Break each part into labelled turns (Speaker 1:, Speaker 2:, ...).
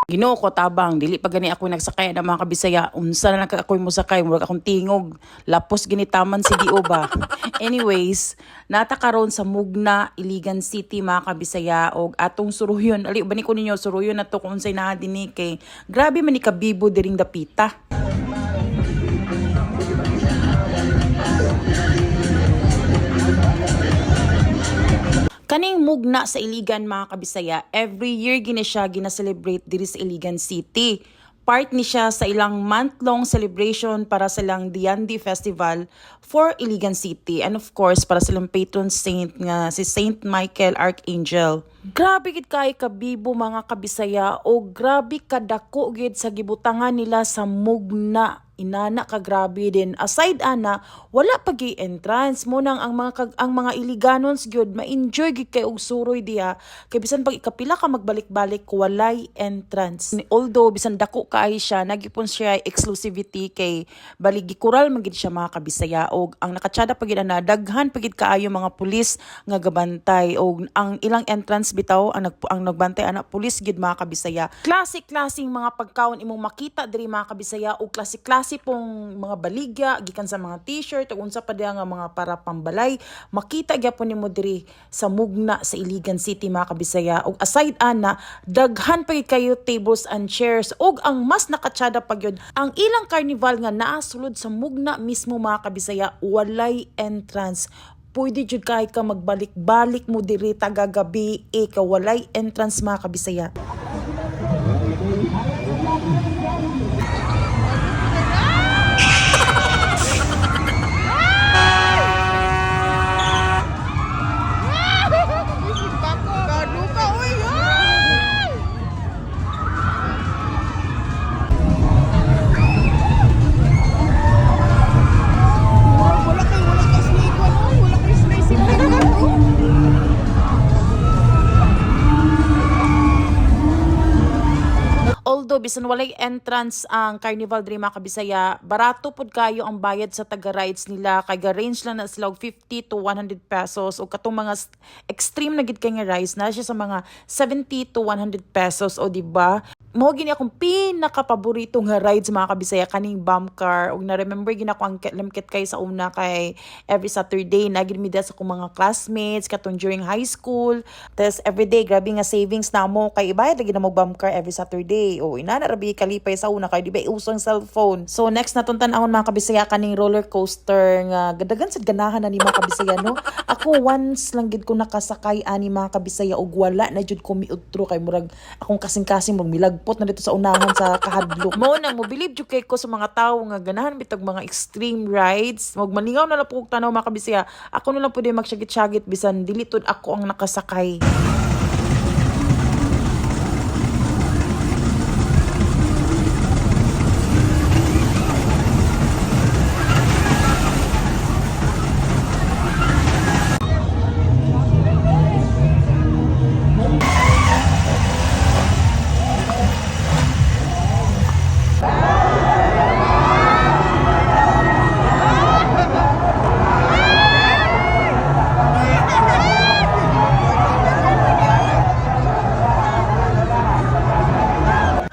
Speaker 1: Ginoo ko tabang, dili pa gani ako nagsakay na, mga kabisaya. Unsa na lang ka ako'y mosakay, murag akong tingog. Lapos ginitaman si Dio ba. Anyways, nata karon sa Mugna, Iligan City, mga kabisaya, og atong suruyon. Ali ba ni ko ninyo suruyon na to kung unsay naa dinhi kay grabe man ni kabibo diring dapita. Kaning Mugna sa Iligan, mga kabisaya, every year gini siya gina-celebrate diri sa Iligan City. Part ni siya sa ilang month-long celebration para sa ilang Diyandi Festival for Iligan City and of course para sa ilang patron saint nga si Saint Michael Archangel. Grabe gid kay kabibo, mga kabisaya, o grabe kadako gid sa gibutangan nila sa Mugna, inana ka grabe din. Aside ana, wala pa gyud entrance mo nang ang mga ang mga Iliganons gyud ma-enjoy gyud kay og suroy diha kay bisan pag ikapila ka magbalik-balik, walay entrance. Although bisan dako kay siya, nagyupon siya exclusivity kay bali gikural man gid siya, mga kabisaya, og ang nakatsada pa gid ana, daghan pa gid kaayo mga pulis nga gabantay, og ang ilang entrance bitaw ang nagbantay ana pulis gid, mga kabisaya. Klase-klaseng mga pagkaon imong makita diri, mga kabisaya, og klase-klase pong mga baligya gikan sa mga t-shirt ug unsa pa diha nga mga para pambalay, makita gyapon nimo diri sa Mugna sa Iligan City, mga kabisaya. Og aside ana, daghan pa gid kayo tables and chairs, ug ang mas nakatsada pa gyud, ang ilang carnival nga naa sulod sa Mugna mismo, mga kabisaya, walay entrance. Pwede jud kay ka magbalik-balik mo diri tagagabi eh, ka walay entrance, mga kabisaya.
Speaker 2: Kaduka, uy! Ay! Wala kay snake, ano? Wala kay snake si Pinto.
Speaker 1: Although bisan walay entrance ang carnival diri, mga kabisaya, barato pud kayo ang bayad sa taga rides nila kay ga range lang na sila og 50 to 100 pesos, o katong mga extreme na gid kay nga rides na siya sa mga 70 to 100 pesos, o di ba? Mao gini akong pinaka-paborito nga rides, mga kabisaya, kaning bump car, ug na-remember gina ko ang lamkit kay sa una kay every Saturday na gid mi sa akong mga classmates katong during high school. Tas everyday grabe nga savings na mo kay ibayad lagi na mo bump car every Saturday, o inana rabi kalipay sa una kay di ba uso ang cellphone. So next na tan-awon, mga kabisaya, kaning roller coaster nga gadagan sad ganahan na ni, mga kabisaya, no. Ako once lang gid ko nakasakay ani, mga kabisaya, ug wala na jud ko miudtro kay murag akong kasing-kasing murag milagpot na dito sa unahan sa kahadlok. Mo nang mobilib jud kay ko sa mga tawo nga ganahan bitag mga extreme rides. Mag malingaw na lang po kog tanaw, mga kabisaya. Ako na lang pwede magsyagit-syagit bisan dili tud ako ang nakasakay.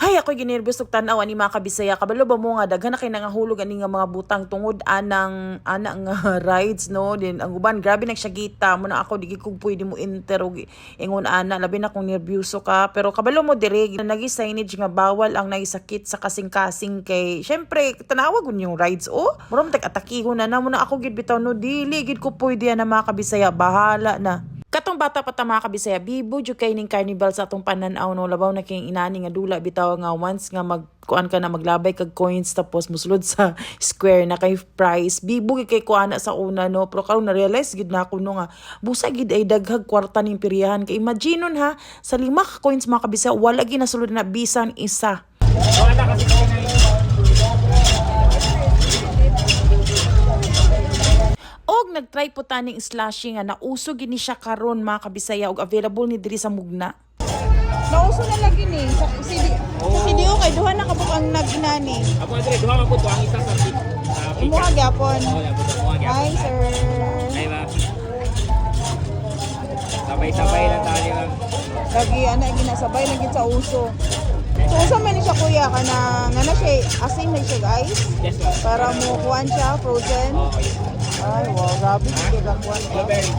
Speaker 1: Hay, ako ginerbyos og tan-aw ani, mga kabisaya. Kabalo ba mo nga daghan na kay nangahulog ani nga mga butang tungod anang ana nga rides, no? Din ang uban grabe nagsyagita mo na ako di gid ko pwede mo enter og ingon ana, labi na kung nerbyuso ka. Pero kabalo mo dire nagi signage nga bawal ang naisakit sa kasing-kasing kay syempre tanawa gun yung rides, oh. Murag tag atakihon na na mo na ako gid bitaw, no, dili gid ko pwede na, mga kabisaya, bahala na. Katong bata pa ta, mga kabisaya, bibo jud kay ning carnival sa atong pananaw, no, labaw na kay inani nga dula bitaw nga once nga mag kuan ka na, maglabay kag coins tapos musulod sa square na kay prize. Bibo gid kay kuana sa una, no, pero karon na realize gid na ako, no, nga busa gid ay daghag kwarta ning piryahan kay imagine ha, sa 5 ka coins, mga kabisaya, wala gid nasulod na bisan isa. Og nagtry po taning slashing nga nauso gini siya karon, mga kabisaya, og available ni diri sa Mugna.
Speaker 2: Nauso na lagi ni sa CD, sa CDO kay duha na kabuk ang nag-inani.
Speaker 3: Ako Andre, duha man po to ang isa sa
Speaker 2: Imuha gyapon.
Speaker 3: Oh, yapon to, imuha gyapon.
Speaker 2: Hi, sir.
Speaker 3: Ay ba. Sabay-sabay lang tayo lang.
Speaker 2: Lagi ana ginasabay lagi sa uso. So usa man ni siya, kuya, kana nga na siya asin na siya, guys.
Speaker 3: Yes, ma'am.
Speaker 2: Para mo kuan siya frozen.
Speaker 3: Oh, yes.
Speaker 2: Ay, wow, grabe kay kuan.
Speaker 3: Blueberry.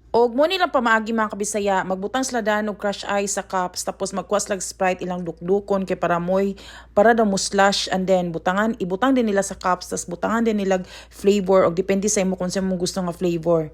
Speaker 1: Og mo nilang pamaagi, mga kabisaya, magbutang sila daan og crush ice sa cups, tapos magkuha sila og Sprite, ilang dukdukon kay para moy para daw mo slush, and then butangan ibutang din nila sa cups, tas butangan din nila flavor og depende sa imo kung sa mo gusto nga flavor.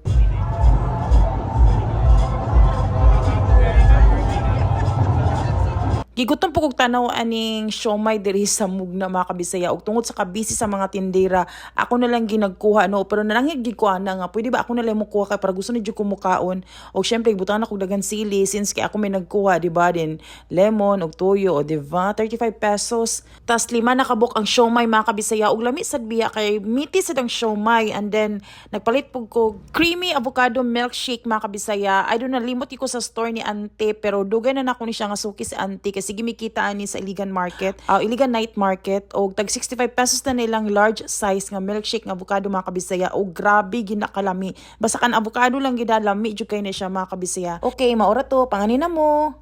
Speaker 1: Gigutom po kog tanaw aning siomay diri sa Mugna, mga kabisaya, ug tungod sa kabisi sa mga tindera, ako na lang ginagkuha, no, pero nalangig gid ko ana nga pwede ba ako na lang mukuha kay para gusto ni jud ko mukaon. Og syempre butangan ako dagan sili since kay ako may nagkuha, di ba? Din lemon og tuyo, o di ba, 35 pesos, tas lima na kabuk ang siomay, mga kabisaya, ug lami sad biya kay miti sad ang siomay. And then nagpalit pug ko creamy avocado milkshake, mga kabisaya. I don't know, limot ko sa store ni ante, pero dugay na nako ni siya nga suki si ante kasi gimikita ani sa Iligan Market, Iligan Night Market, og tag 65 pesos na nilang large size nga milkshake nga avocado, mga kabisaya, og grabe ginakalami. Basta kan avocado lang gid, lami jud kay na siya, mga kabisaya. Okay, maora to, panganina mo.